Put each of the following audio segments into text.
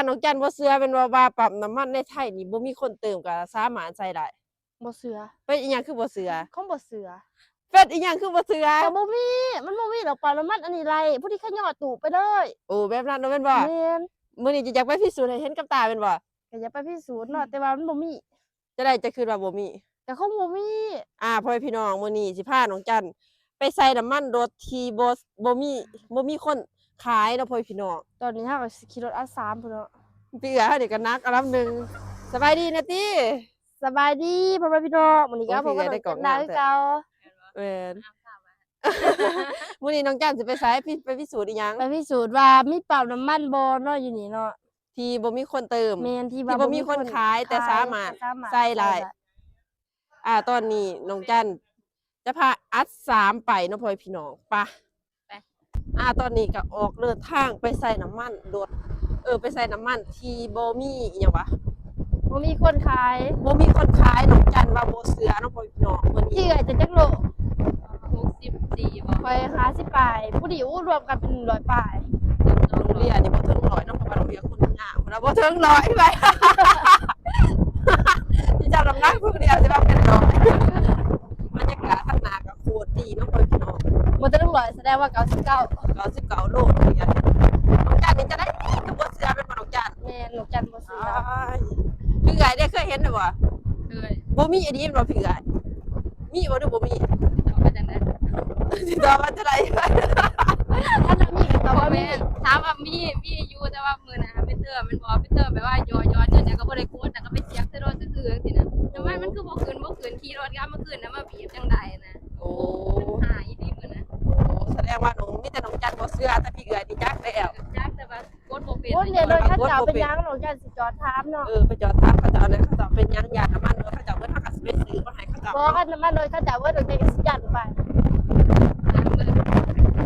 ນ້ອງຈັນບໍ່ເຊື່ອແມ່ນບໍ່ວ່າປ້ຳນ້ຳມັນໃນໄທນີ້ບໍ່ມີຄົນເຕີມກໍສາມາດໃຊ້ໄດ້? ບໍ່ເຊື່ອ. ເປັນອີ່ຫຍັງຄືບໍ່ເຊື່ອ? ຄົງບໍ່ເຊື່ອ. ເປັນອີ່ຫຍັງຄືບໍ່ເຊື່ອ? ກໍບໍ່ມີ ມັນບໍ່ມີດອກປ້ຳນ້ຳມັນອັນນີ້ໄຫຼ ຜູ້ທີ່ຂະຫຍໍ້ຕູ້ໄປເລີຍ. ໂອ້ ແບບນັ້ນເນາະແມ່ນບໍ່? ແມ່ນ. ມື້ນີ້ຈະຢາກໄປພິສູດໃຫ້ເຫັນກັບຕາແມ່ນບໍ່? ກໍຢາກໄປພິສູດເນາະ ອືມ ແຕ່ວ່າມັນບໍ່ມີ. ຈະໄດ້ ຈະຄິດວ່າບໍ່ມີ? ກໍຄົງບໍ່ມີ. ອ່າ ພໍ່ແມ່ພີ່ນ້ອງ ມື້ນີ້ຊິພານ້ອງຈັນໄປໃສ່ນ້ຳມັນລົດທີ່ບໍ່ ບໍ່ມີ ບໍ່ມີຄົນຂາຍເນາະ ພໍ່ແມ່ພີ່ນ້ອງ. ຕອນນີ້ເຮົາກໍຊິຂີ່ລົດ ອາດສາມ ພຸ້ນເນາະ. ພີ່ເອື້ອຍເຮົານີ້ກໍໜັກອັນດັບໜຶ່ງ. ສະບາຍດີນະຕິ. ສະບາຍດີພໍ່ແມ່ພີ່ນ້ອງ ມື້ນີ້ກໍພົບກັບນ້ອງຈັນດາຄືເກົ່າ. ແມ່ນ. ມື້ນີ້ນ້ອງຈັນຊິໄປໃສ? ໄປພິສູດອີ່ຫຍັງ? ໄປພິສູດວ່າມີປ້ຳນ້ຳມັນບໍ່ເນາະ ຢູ່ນີ້ເນາະ. ທີ່ບໍ່ມີຄົນເຕີມ ແມ່ນ ທີ່ວ່າ ທີ່ບໍ່ມີຄົນຂາຍ ແຕ່ສາມາດໃຊ້ໄດ້. ອ່າ ຕອນນີ້ນ້ອງຈັນຈະພາອາດສາມໄປເນາະ ພໍ່ແມ່ພີ່ນ້ອງ. ໄປ ໄປ ອ່າ ຕອນນີ້ກໍອອກເດີນທາງໄປໃສ່ນ້ຳມັນລົດ ເອີ ໄປໃສ່ນ້ຳມັນທີ່ບໍ່ມີ ອີ່ຫຍັງວະ ບໍ່ມີຄົນຂາຍ ບໍ່ມີຄົນຂາຍ. ນ້ອງຈັນວ່າບໍ່ເຊື່ອເນາະ ພໍ່ແມ່ພີ່ນ້ອງ. ມື້ນີ້ ເອື້ອຍຈະຈັກໂລ? ຫົກສິບສີ່ບໍ? ຂ້ອຍຫ້າສິບປາຍ ຜູ້ດີ ໂອ້ ລວມກັນເປັນໜຶ່ງຮ້ອຍປາຍ. ນ້ອງເລຍນີ້ບໍ່ເຖິງຮ້ອຍເນາະ ເພາະວ່ານ້ອງເລຍຄົນຍາວ ລະບໍ່ເຖິງຮ້ອຍໄປ. ທີ່ເຈົ້ານ້ຳໜັກຜູ້ດຽວຊິວ່າເປັນຮ້ອຍ. ບັນຍາກາດທາງໜ້າກໍໂຄດດີເນາະ ພໍ່ແມ່ພີ່ນ້ອງ. ບໍ່ເຖິງຮ້ອຍ ສະແດງວ່າເກົ້າສິບເກົ້າ ເກົ້າສິບເກົ້າໂລ. ນ້ອງຈັນນີ້ຈະໄດ້ຄືບໍ່ເຊື່ອແມ່ນບໍ່ນ້ອງຈັນ? ແມ່ນ ນ້ອງຈັນບໍ່ເຊື່ອ. ອ້າຍ ຄືອ້າຍໄດ້ເຄີຍເຫັນແລ້ວບໍ່? ເຄີຍ. ບໍ່ມີອີ່ຫຼີແມ່ນບໍ່ພີ່ອ້າຍ? ມີບໍ່ ຫຼືບໍ່ມີ? ຕອບວ່າຈັ່ງໃດ? ຊິຕອບວ່າຈັ່ງໃດ? ອັນນັ້ນມີກໍຕອບວ່າມີ. ບໍ່ແມ່ນ ຖາມວ່າມີ ມີຢູ່ ແຕ່ວ່າມື້ນັ້ນໄປເຕີມແມ່ນບໍ່? ໄປເຕີມແບບວ່າຢໍ້ໆ ເງິນຫຍັງກໍບໍ່ໄດ້ກົດ ແລ້ວກໍໄປສຽບໃສ່ລົດຊື່ໆ ຈັ່ງຊີ້ນະ. ນ້ຳມັນມັນຄືບໍ່ຂຶ້ນ ບໍ່ຂຶ້ນ ຂີ່ລົດກັບມາຄືນນະ ມາບີບຈັ່ງໃດນະ. ໂອ້ ມັນຫາຍອີ່ຫຼີມື້ນະ. ໂອ້ ສະແດງວ່ານ້ອງ ມີແຕ່ນ້ອງຈັນບໍ່ເຊື່ອ ແຕ່ພີ່ເອື້ອຍນີ້ຈັກແລ້ວ ຈັກ ແຕ່ວ່າ ກົດບໍ່ເປັນ. ໂອ້ຍ ລົດເຂົາເຈົ້າເປັນຫຍັງ ນ້ອງຢ້ານຊິຈອດຖາມເນາະ. ເອີ ໄປຈອດຖາມເຂົາເຈົ້າແດ່ ເຂົາເຈົ້າເປັນຫຍັງ ຢ້ານນ້ຳມັນລົດເຂົາເຈົ້າເບິດ ເຮົາກໍຊິໄປຊື້ມາໃຫ້ເຂົາເຈົ້າ. ບໍ່ ຄັນນ້ຳມັນລົດເຂົາເຈົ້າເບິດ ນ້ອງກໍຊິຢ້ານໄປ. ຖາມເບິ່ງ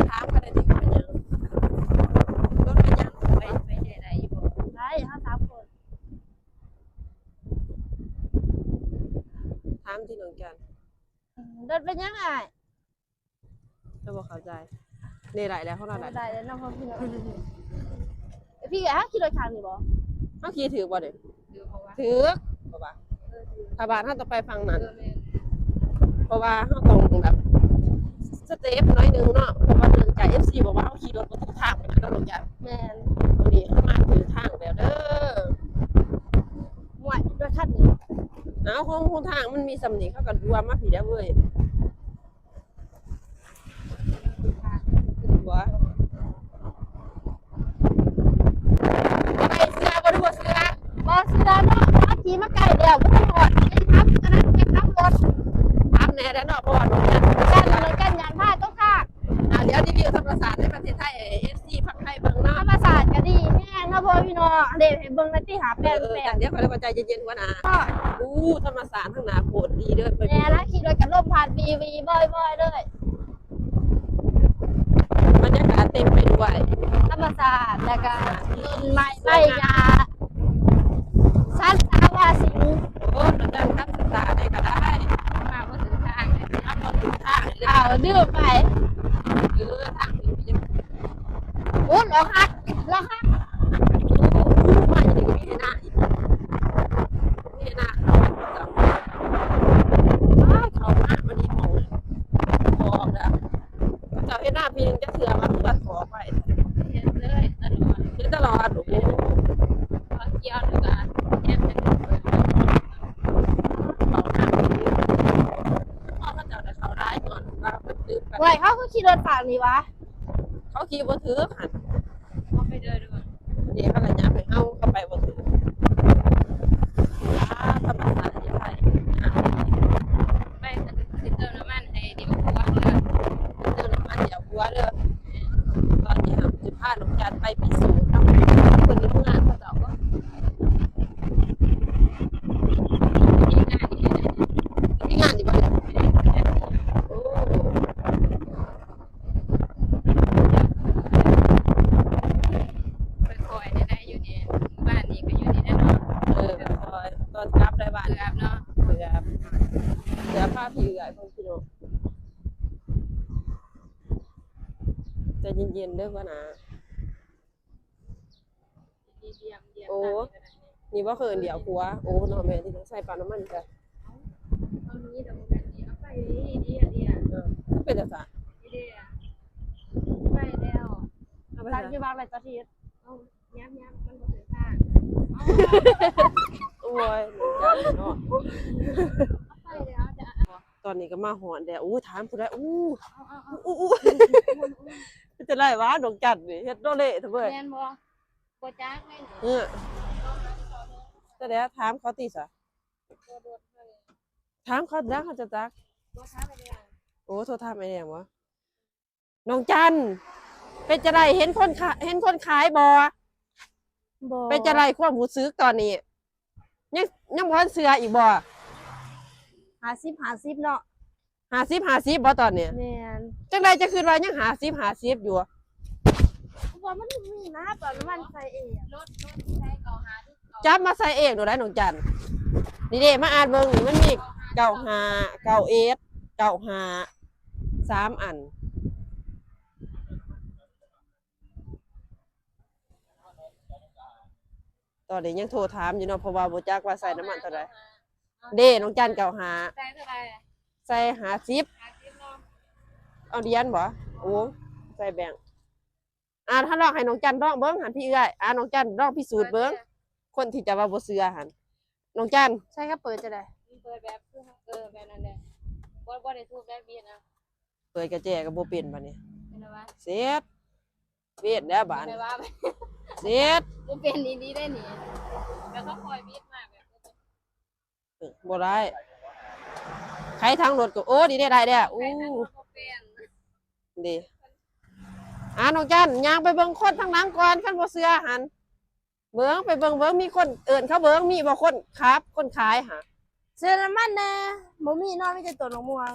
ຖາມກໍໄດ້ຕິ ເປັນຫຍັງ ລົດເປັນຫຍັງ ໄປ ໄປໃຫ້ໄດ້ຢູ່ບໍ່? ໄດ້ ເຮົາສາມຄົນ. ຖາມທີ່ນ້ອງຈັນ ອືມ ລົດເປັນຫຍັງອ້າຍ? ເຈົ້າບໍ່ເຂົ້າໃຈ. ນີ້ໄດ້ແລ້ວ ຂອງເຮົາໄດ້ ໄດ້ແລ້ວເນາະ ພໍ່ພີ່ນ້ອງ. ພີ່ ເຮົາຂີ່ລົດຂ້າງນີ້ບໍ່? ເຮົາຂີ່ຖືກບໍ່ນີ້? ຖືກ ເພາະວ່າ ຖືກ ເພາະວ່າ ເອີ ຖືກ ຖ້າບ້ານເຮົາຕ້ອງໄປຝັ່ງນັ້ນ. ເອີ ແມ່ນ. ເພາະວ່າເຮົາຕ້ອງແບບສະເຕັບໜ້ອຍໜຶ່ງເນາະ ເພາະວ່າເນື່ອງຈາກເອັຟຊີບອກວ່າເຮົາຂີ່ລົດບໍ່ຖືກທາງ ເຮົາລົງຢາກ. ແມ່ນ. ມື້ນີ້ເຮົາມາຖືກທາງແລ້ວເດີ. ໂອ້ຍ ລົດຄັນນີ້ ເອົາ ຂອງ ຂອງທາງມັນມີສ່ຳນີ້ ເຂົາກໍລວມມາພີ້ແລ້ວເວີຍ. ບໍ່ ບໍ່ເຊື່ອ ບໍ່ເຊື່ອ ບໍ່ເຊື່ອເນາະ. ເຮົາຂີ່ມາໃກ້ແລ້ວ ບໍ່ຮອດ ຍັງຂັບ ອັນນັ້ນ ຍັງຂັບລົດ ຖາມແດ່ເນາະ ເພາະວ່າລົດຢ້ານ ລົດຢ້ານ ຢ້ານພາຕົກທາງ. ອ່າ ດຽວຣີວິວທຳມະຊາດໃນປະເທດໄທໃຫ້ເອັຟຊີຝັ່ງໄທເບິ່ງເນາະ. ທຳມະຊາດກໍດີແຮງເນາະ ພໍ່ພີ່ນ້ອງ. ເດ້ ໃຫ້ເບິ່ງໜ້ອຍຕິ ຫາແປງ ເອີ ແປງ ດຽວຂ້ອຍກໍຈະເຢັນໆກ່ອນນະ. ໂອ້ ທຳມະຊາດທາງໜ້າໂຄດດີເດີ. ແມ່ນລະ ຂີ່ລົດກັນລົມພັດວີໆ ວອຍໆ ເລີຍ. ບັນຍາກາດເຕັມໄປດ້ວຍທຳມະຊາດ ແລ້ວກະຕົ້ນໄມ້ໃບຫຍ້າ ສັດສາວາສິງ. ໂອ້ ນອກຈາກທຳສະຕາໄດ້ກໍໄດ້ ມາບໍ່ຖືກທາງເລີຍ ມາບໍ່ຖືກທາງເລີຍ. ອ້າວ ລືມໄປ ເອີ ທາງນີ້ ໂອ້ ລອກຫັກ ລອກຫັກ. ໂອ້ ມາຢູ່ນີ້ກໍມີໄຮ່ນາອີກ ມີໄຮ່ນາເຂົາ ເຂົາເຈົ້າ ອ້າຍ ເຂົາມາບັດນີ້ໝ່ອງ ອອກແລ້ວ ເຂົາເຈົ້າເຮັດນາປີໜຶ່ງຈັກເທື່ອ ວ່າຄືວ່າຖອກໄວ້. ເຮັດເລີຍຕະຫຼອດ ເຮັດຕະຫຼອດ. ໂອ້ ເຂົາກ່ຽວແລ້ວກໍແນມໃສ່ເພິ່ນ ເຂົານາປີ ເຂົາເຈົ້າໄດ້ເຂົ້າຫຼາຍກ່ອນວ່າເພິ່ນຕື່ມກັນ. ໂອ້ຍ ເຮົາຄືຂີ່ລົດປານນີ້ຫວາ? ເຂົາຂີ່ບໍ່ຖືກຫັ້ນ ເຮົາໄປເດີ່ນ ເດ້ ເຂົາກໍຫຍັບໃຫ້ເຮົາ ເຂົາໄປບໍ່ຖືກ. ອ່າ ທຳມະຊາດຢູ່ໄທ ໄປ ຊິເຕີມນ້ຳມັນໃຫ້ດຽວຜົວເດີ ເຕີມນ້ຳມັນດຽວຜົວເດີ. ຕອນນີ້ເຮົາຊິພານ້ອງຈັນໄປພິສູດເນາະ ເພິ່ນມີໂຮງງານເຂົາເຈົ້າບໍ່? ມີງານຢູ່ ມີງານຢູ່ບໍ່? ໂອ້ ຄ່ອຍໆ ໄດ້ຢູ່ນີ້ ບ້ານນີ້ກໍຢູ່ນີ້ແຫຼະເນາະ. ເອີ ຄ່ອຍໆ ຕອນກັບໄດ້ບ້ານ ເກືອບເນາະ ເກືອບ ເກືອບພາພີ່ເອື້ອຍ ພໍ່ພີ່ນ້ອງ ໃຈເຢັນໆ ເດີ ຫົວໜ້າ. ໂອ້ ນີ້ບໍ່ເຄີຍເອີ່ນຫຼຽວຂົວ. ໂອ້ ເນາະ ແມ່ນ ທີ່ຕ້ອງໃສ່ປໍ້ານ້ຳມັນກະ ເອົານີ້ດອກ ແມ່ນນີ້ ເອົາໄປນີ້ ນີ້ ນີ້ ເອີ ເປັນຈັ່ງຊັ້ນ ນີ້ເດ້ ໄປແລ້ວ ເອົາໄປ ຕັກຢູ່ວາງໄວ້ຕາທິດ ເອົາ ຍາມໆ ມັນບໍ່ເຖິງທາງ ໂອ້ຍ ເນາະ ໄປແລ້ວ ຕອນນີ້ກໍມາຮອດແລ້ວ. ໂອ້ ຖາມຜູ້ໃດ ໂອ້ ເອົາໆໆ ໂອ້ ເປັນຈັ່ງໃດວະ ດວງຈັນນີ້ ເຮັດໂດເລເຖາະເວີຍ ແມ່ນບໍ່? ບໍ່ຈັກແມ່ນ ເອີ ຈະໄດ້ຖາມເຂົາຕິຊະ ບໍ່ ບໍ່ ບໍ່ ຖາມເຂົາ ເຂົາຈະຈັກ ບໍ່ ຖາມໄອ້ແດງ ໂອ້ ໂທຖາມໄອ້ແດງບໍ? ນ້ອງຈັນ ເປັນຈັ່ງໃດ ເຫັນຄົນຂາ ເຫັນຄົນຂາຍບໍ່? ບໍ່ ເປັນຈັ່ງໃດຄວາມຮູ້ສຶກຕອນນີ້? ຍັງ ຍັງບໍ່ທັນເຊື່ອອີກບໍ່? ຫ້າສິບຫ້າສິບເນາະ ຫ້າສິບຫ້າສິບບໍ່ຕອນນີ້? ແມ່ນ ຈັ່ງໃດຈະຄິດວ່າຍັງຫ້າສິບຫ້າສິບຢູ່? ເພາະວ່າມັນມີນະ ປາມນ້ຳມັນໃສ່ເອງ ຈັບມາໃສ່ເອງໂລດໄດ໋ນ້ອງຈັນ. ນີ້ເດ້ ມາອ່ານເບິ່ງ ນີ້ມັນມີເກົ້າຫ້າ ເກົ້າເອັດ ເກົ້າຫ້າ ສາມອັນ. ຕອນນີ້ຍັງໂທຖາມຢູ່ເນາະ ເພາະວ່າບໍ່ຈັກວ່າໃສ່ນ້ຳມັນເທົ່າໃດ. ເດ້ ນ້ອງຈັນ ເກົ້າຫ້າ ໃສ່ເທົ່າໃດ? ໃສ່ຫ້າສິບ ຫ້າສິບເນາະ. ເອົາຫຼຽນບໍ? ໂອ້ ໃສ່ແບງ. ອ່າ ຖ້າລອງໃຫ້ນ້ອງຈັນລອງເບິ່ງຫັ້ນ ພີ່ເອື້ອຍ ອ່າ ນ້ອງຈັນລອງພິສູດເບິ່ງ ຄົນທີ່ຈະວ່າບໍ່ເຊື່ອຫັ້ນ. ນ້ອງຈັນ ໃສ່ກະເປີດຈັ່ງໃດ? ເປີດແບບຄື ເອີ ແບບນັ້ນແຫຼະ ບໍ່ ບໍ່ໄດ້ທຸບໄດ້ບີດນະ ເປີດກະແຈກໍບໍ່ເປັນບາດນີ້ ເປັນແລ້ວວະ ເສັດ ເວດແລ້ວບາດນີ້ ເສັດ ບໍ່ເປັນອີ່ຫຼີໄດ໋ນີ້ ແລ້ວກໍຄ່ອຍບີດມາແບບ ເອີ ບໍ່ໄດ້ ໄຂທາງລົດກໍ ໂອ້ ນີ້ໄດ້ ໄດ້ແລ້ວ ໂອ້ ໄຂທາງລົດບໍ່ເປັນ ເດ້ ອ່າ ນ້ອງຈັນ ຍ່າງໄປເບິ່ງຄົນທາງຫຼັງກ່ອນ ຄັນບໍ່ເຊື່ອຫັ້ນ ເບິ່ງ ໄປເບິ່ງ ເບິ່ງ ມີຄົນເອີ້ນເຂົາເບິ່ງ ມີບໍ່ຄົນຂັບ ຄົນຂາຍຫະ? ເຊື່ອນ້ຳມັນແດ່ ບໍ່ມີເນາະ ມີແຕ່ຕົ້ນໝາກມ່ວງ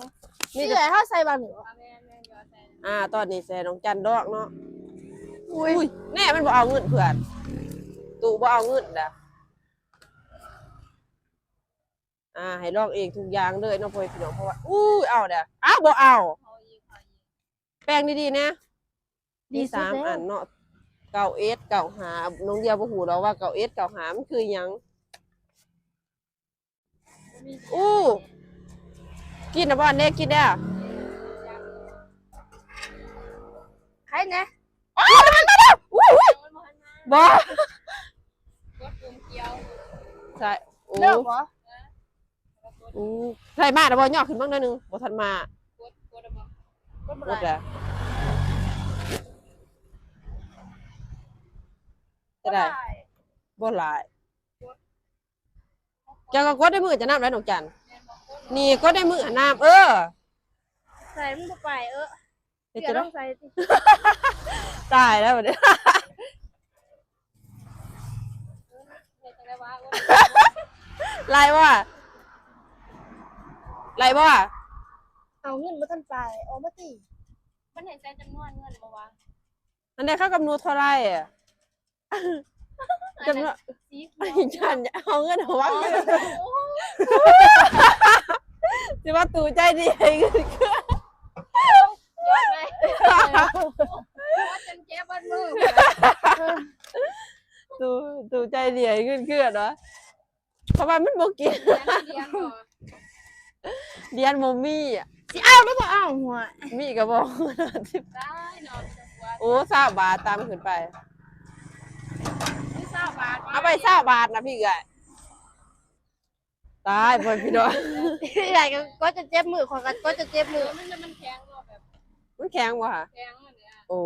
ມີແຕ່ ເອື້ອຍ ເຮົາໃສ່ບາດນີ້ບໍ່? ອ່າ ຕອນນີ້ໃສ່ນ້ອງຈັນດອກເນາະ. ອຸ້ຍ ອຸ້ຍ ແນ່ ມັນບໍ່ເອົາເງິນເພື່ອນ ຕູ້ບໍ່ເອົາເງິນດາ. ອ່າ ໃຫ້ລອງເອງທຸກຢ່າງເລີຍເນາະ ພໍ່ແມ່ພີ່ນ້ອງ ເພາະວ່າ ອຸ້ຍ ເອົາດາ ອ້າວ ບໍ່ເອົາ ແປງດີໆແນ່. ມີສາມອັນເນາະ ເກົ້າເອັດ ເກົ້າຫ້າ ນ້ອງດຽວບໍ່ຮູ້ດອກວ່າເກົ້າເອັດ ເກົ້າຫ້າ ມັນຄືຫຍັງ. ອູ້ ກິນນະບໍ່ ເນ ກິນແດ່ ໃຄແນ່. ໂອ້ຍ ມັນມາແລ້ວ ອຸ້ຍ ອຸ້ຍ ບໍ່ ກົດປຸ່ມຂຽວ ໃສ່ ໂອ້ ເລີກບໍ່? ອືມ ໃສ່ມາແລ້ວບໍ່? ຍໍຂຶ້ນເບິ່ງໜ້ອຍໜຶ່ງ ບໍ່ທັນມາ ກົດ ກົດແລ້ວບໍ່? ກົດບໍ່ ກົດ ໄດ້ ແລ້ວ ຈະໄດ້ ບໍ່ຫຼາຍ ກົດ ເຈົ້າກໍກົດໃນມືຈະນຳໄດ້ ນ້ອງຈັນ ແມ່ນບໍ່? ກົດ ນີ້ ກົດໃນມືນຳ ເອີ ໃສ່ມັນບໍ່ໄປ ເອີ ເຮັດຈັ່ງໃດ? ເຈົ້າຕ້ອງໃສ່ຕິ ຕາຍແລ້ວບັດນີ້ ເຮັດຈັ່ງໃດວະ? ໄລ່ບໍ່? ໄລ່ບໍ່? ເອົາເງິນບໍ່ທັນຈ່າຍ ອອກມາຕິ ມັນໃຫ້ໃສ່ຈຳນວນເງິນບໍ່ວະ? ອັນໃດເຂົາກຳນົດເທົ່າໃດ? ຈຳນວນ ສີຂຽວ ຈັນເອົາເງິນເອົາວັງ ອໍ ຊິວ່າຕູ້ໃຈດີໃຫ້ເງິນເຄືອ ຈົນເຈັບເບິດມື ຕູ້ ຕູ້ໃຈດີໃຫ້ເງິນເຄືອເນາະ ເພາະວ່າມັນບໍ່ກິນ ຫຼຽນບໍ່? ຫຼຽນບໍ່ມີ ຊິເອົາຫຼືບໍ່ເອົາ? ຫ້ວຍ ມີກໍບໍ່ ຕາຍເນາະ ໂອ້ ຊາວບາດ ຕາມຂຶ້ນໄປ ຊາວບາດ ເອົາໄປຊາວບາດນະ ພີ່ເອື້ອຍ ຕາຍ ພໍ່ແມ່ພີ່ນ້ອງ ເອື້ອຍກໍກົດຈົນເຈັບມື ຂ້ອຍກໍກົດຈົນເຈັບມື ມັນ ມັນແຂງບໍ່ ແບບ ມັນແຂງບໍ່ຫະ? ແຂງ ໂອ້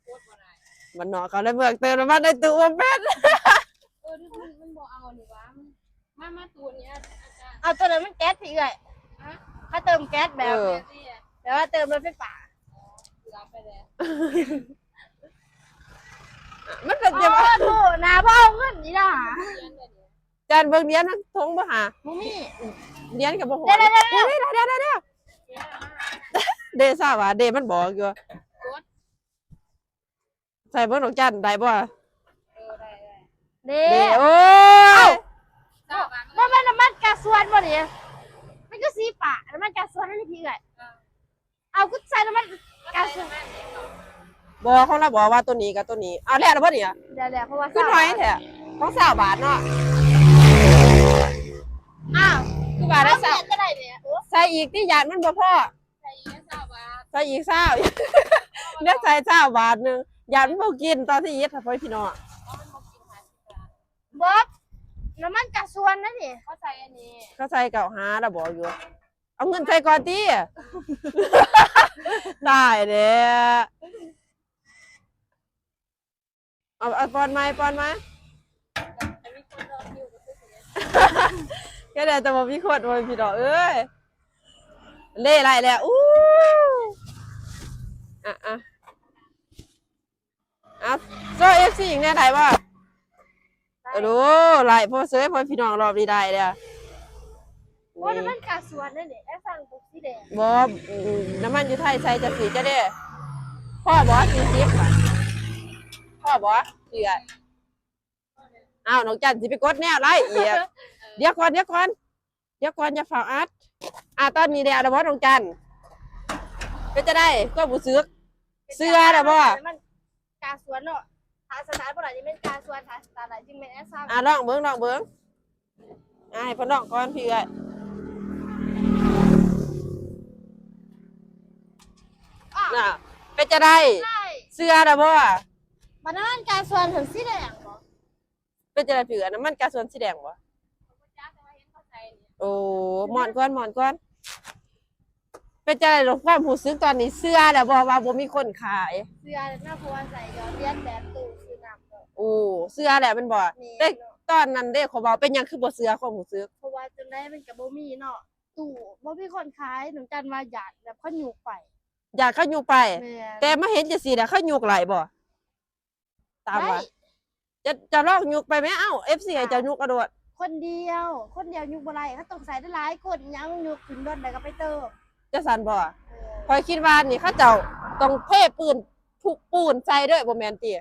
ກົດບໍ່ໄດ້ ບ້ານນອກເຂົາໄດ້ເບີກເຕີມນ້ຳມັນໃນຕູ້ບໍ່ເປັນ ເອີ ມັນ ມັນບໍ່ເອົານີ້ຫວາ ມາ ມາຕູ້ນີ້ ອາຈານ ເອົາໂຕນັ້ນມັນແກັສຕິເອື້ອຍ ຮະ? ເຂົາເຕີມແກັສແບບ ເອີ ແບບວ່າເຕີມລົດໄຟຟ້າ ອໍ ເກືອບໄປແລ້ວ ມັນເປັນຈັ່ງໃດ? ໂອ້ ໂຫ ໜ້າບໍ່ເອົາເງິນນີ້ນະ ຈານເບິ່ງຫຼຽນທງບໍ່ຫາ? ບໍ່ມີ ຫຼຽນກໍບໍ່ຮອດ ດຽວ ດຽວ ດຽວ ເດຊາວ່າ ເດມັນບອກຢູ່ ກົດ ໃສ່ເບິ່ງດອກຈັນ ໄດ້ບໍ່? ເອີ ໄດ້ ໄດ້ ເດ້ ເດ້ ໂອ້ຍ ເອົ້າ ບໍ່ແມ່ນນ້ຳມັນກາຊວນບໍ່ນີ້? ມັນຄືສີຟ້າ ນ້ຳມັນກາຊວນ ອັນນີ້ພີ່ເອື້ອຍ ເອີ ເອົາ ກູໃສ່ນ້ຳມັນກາຊວນ ບໍ່ ເຂົາລະບອກວ່າໂຕນີ້ກັບໂຕນີ້ ເອົາແລ້ວບໍ່ນີ້? ແລ້ວໆ ເພາະວ່າຄືໜ້ອຍແທ້ ຂອງຊາວບາດເນາະ. ອ້າວ ຄືວ່າແລ້ວ ເອົາ ຊາວ ເຮັດຈັ່ງໃດນີ້? ໂອ້ ໃສ່ອີກຕິ ຢ້ານມັນບໍ່ພໍ. ໃສ່ອີກຊາວບາດ ໃສ່ອີກຊາວ ດຽວໃສ່ຊາວບາດໜຶ່ງ ຢ້ານມັນບໍ່ກິນຕອນທີ່ເຮັດໃຫ້ພໍ່ພີ່ນ້ອງ. ເອົາມັນບໍ່ກິນຫ້າສິບບາດ. ບໍ່ ນ້ຳມັນກາຊວນນະນີ້ ເຂົາໃສ່ອັນນີ້ ເຂົາໃສ່ເກົ້າຫ້າແລ້ວບອກຢູ່. ເອົາເງິນໃສ່ກ່ອນຕິ ຕາຍແລ້ວ. ເອົາ ເອົາ ປ່ອນໃໝ່ ປ່ອນໃໝ່. ແຄ່ແຕ່ບໍ່ມີຄົນ ໂອ້ຍ ພີ່ນ້ອງເອີຍ ເລໄຫຼແລ້ວ. ອູ້ ອະ ອະ ເອົາ ໂຊເອັຟຊີອີກແດ່ ໄດ້ບໍ່? ໄດ້ ໂອ້ ໄລ່ພໍເສີຍ ພໍ່ພີ່ນ້ອງ ຮອບນີ້ໄດ້ແລ້ວ. ໂອ້ຍ ນ້ຳມັນກາຊວນເດ້ນີ້ ແອດຊັງປຸກສີແດງ. ບໍ່ ນ້ຳມັນຢູ່ໄທໃສ່ຈັກສີ ຈະເດ້ ພໍບໍ່ ສີ່ສິບ ພໍບໍ່? ເຫຼືອ ອ້າວ ນ້ອງຈັນຊິໄປກົດແນວໄດ້ອີກ. ດຽວກ່ອນ ດຽວກ່ອນ ດຽວກ່ອນ ຢ່າຟ້າວອັດ. ອາ ຕອນນີ້ແລ້ວລະບໍ່ ນ້ອງຈັນ? ເປັນຈັ່ງໃດຄວາມຮູ້ສຶກ? ເຊື່ອແລ້ວບໍ່? ມັນກາຊວນເນາະ ຖ້າສະຕາດບໍ່ໄດ້ນີ້ແມ່ນກາຊວນ ຖ້າສະຕາດໄດ້ຈຶ່ງແມ່ນແອດຊັງ. ອາ ລອງເບິ່ງ ລອງເບິ່ງ. ອາ ໃຫ້ເພິ່ນລອງກ່ອນ ພີ່ເອື້ອຍ. ອາ ເປັນຈັ່ງໃດ? ເຊື່ອແລ້ວບໍ່? ບັດນັ້ນກາຊວນເປັນສີແດງບໍ່? ເປັນຈັ່ງໃດ ພີ່ເອື້ອຍ? ນ້ຳມັນກາຊວນສີແດງບໍ່? ໂອ້ ມ່ອນກ່ອນ ມ່ອນກ່ອນ. ເປັນຈັ່ງໃດ ຄວາມຮູ້ສຶກຕອນນີ້ ເຊື່ອແລ້ວບໍ່ວ່າບໍ່ມີຄົນຂາຍ? ເຊື່ອແລ້ວເນາະ ເພາະວ່າໃສ່ຢອດລຽນແບບຕູ້ຊື້ນ້ຳເນາະ. ໂອ້ ເຊື່ອແລ້ວແມ່ນບໍ່? ແມ່ນເນາະ. ແຕ່ຕອນນັ້ນເດ້ ຂ້ອຍເວົ້າ ເປັນຫຍັງຄືບໍ່ເຊື່ອຄວາມຮູ້ສຶກ? ເພາະວ່າຈັ່ງໃດມັນກະບໍ່ມີເນາະ ຕູ້ ບໍ່ມີຄົນຂາຍ. ນ້ອງຈັນວ່າຢ້ານແບບເຂົາຍົກໄປ. ຢ້ານເຂົາຍົກໄປ? ແມ່ນ. ແຕ່ມາເຫັນຈັ່ງຊີ້ແລ້ວ ເຂົາຍົກໄດ້ບໍ່? ຕາມວ່າ ໄດ້ ຈະ ຈະລອງຍົກໄປແມ້? ເອົ້າ ເອັຟຊີ ໃຫ້ເຈົ້າຍົກເອົາໂລດ. ຄົນດຽວ ຄົນດຽວຍົກບໍ່ໄດ້ ເຂົາຕ້ອງໃສ່ຫຼາຍໆຄົນ ຫຍັງຍົກຂຶ້ນລົດແລ້ວກໍໄປເຕີມ. ຈັ່ງຊັ້ນບໍ່? ເອີ ຂ້ອຍຄິດວ່ານີ້ເຂົາເຈົ້າຕ້ອງເທປືນ ປຸກປູນໃສ່ເດີ້ ບໍ່ແມ່ນຕິ?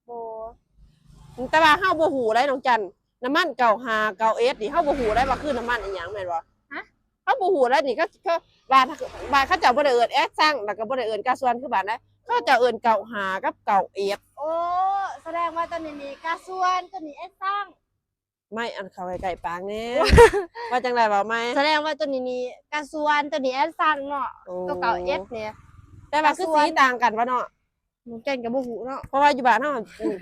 ບໍ່ ແຕ່ວ່າເຮົາບໍ່ຮູ້ໄດ໋ນ້ອງຈັນ ນ້ຳມັນເກົ້າຫ້າ ເກົ້າເອັດນີ້ ເຮົາບໍ່ຮູ້ໄດ໋ວ່າຄືນ້ຳມັນອີ່ຫຍັງ ແມ່ນບໍ່? ຮະ? ເຮົາບໍ່ຮູ້ແລ້ວນີ້ ເຂົາ ເຂົາ ບ້ານ ບ້ານເຂົາເຈົ້າບໍ່ໄດ້ເອີ້ນແອດຊັງ ແລ້ວກໍບໍ່ໄດ້ເອີ້ນກາຊວນຄືບ້ານໃດ ເຂົາເຈົ້າເອີ້ນເກົ້າຫ້າກັບເກົ້າເອັດ. ໂອ້ ສະແດງວ່າຕົວນີ້ນີ້ກາຊວນ ຕົວນີ້ແອດຊັງ. ໄມ້ ອັນເຂົ້າໃກ້ໆປາກແດ່ ວ່າຈັ່ງໃດ ເວົ້າໃໝ່. ສະແດງວ່າຕົວນີ້ນີ້ກາຊວນ ຕົວນີ້ແອດຊັງເນາະ. ໂອ້ ຕົວເກົ້າເອັດນີ້ ແຕ່ວ່າຄືສີຕ່າງກັນບໍ່ເນາະ? ນ້ອງແກ່ນກໍບໍ່ຮູ້ເນາະ ເພາະວ່າຢູ່ບ້ານເຮົາ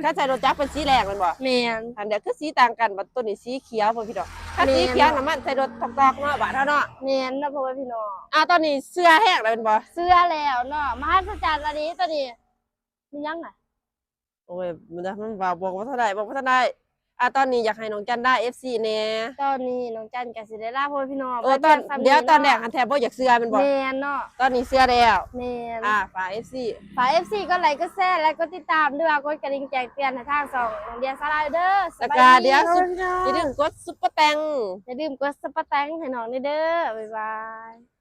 ຄັນໃສ່ລົດຈັກເປັນສີແດງແມ່ນບໍ່? ແມ່ນ. ອັນດຽວຄືສີຕ່າງກັນ ບັດຕົວນີ້ສີຂຽວ ພໍ່ພີ່ນ້ອງ ຄັນສີຂຽວ ແມ່ນ ນ້ຳມັນໃສ່ລົດຕອກໆເນາະ ບ້ານເຮົາເນາະ. ແມ່ນເນາະ ພໍ່ແມ່ພີ່ນ້ອງ. ອາ ຕອນນີ້ເຊື່ອແຮງແລ້ວແມ່ນບໍ່? ເຊື່ອແລ້ວເນາະ ມະຫັດສະຈັນອີ່ຫຼີຕົວນີ້. ມີຫຍັງນະ? ໂອ້ຍ ມັນ ມັນເວົ້າບອກບໍ່ທັນໄດ້ ບອກບໍ່ທັນໄດ້. ອາ ຕອນນີ້ຢາກໃຫ້ນ້ອງຈັນລາເອັຟຊີແດ່. ຕອນນີ້ນ້ອງຈັນກໍຊິໄດ້ລາພໍ່ແມ່ພີ່ນ້ອງ ເອີ ຕອນ ດຽວຕອນແລກຫັ້ນແທບບໍ່ຢາກເຊື່ອແມ່ນບໍ່? ແມ່ນເນາະ ຕອນນີ້ເຊື່ອແລ້ວ. ແມ່ນ. ອາ ຝາກເອັຟຊີ ຝາກເອັຟຊີກົດໄລກົດແຊ ແລະ ກົດຕິດຕາມ ຫຼືວ່າກົດກະດິ່ງແຈ້ງເຕືອນໃຫ້ທາງຊ່ອງນ້ອງເດຍສາລາເດີ້. ສະບາຍດີ ແລ້ວກໍຢ່າລືມກົດຊຸບເປີແຕັງ ຢ່າລືມກົດຊຸບເປີແຕັງໃຫ້ນ້ອງແດ່ເດີ້. ບາຍບາຍ.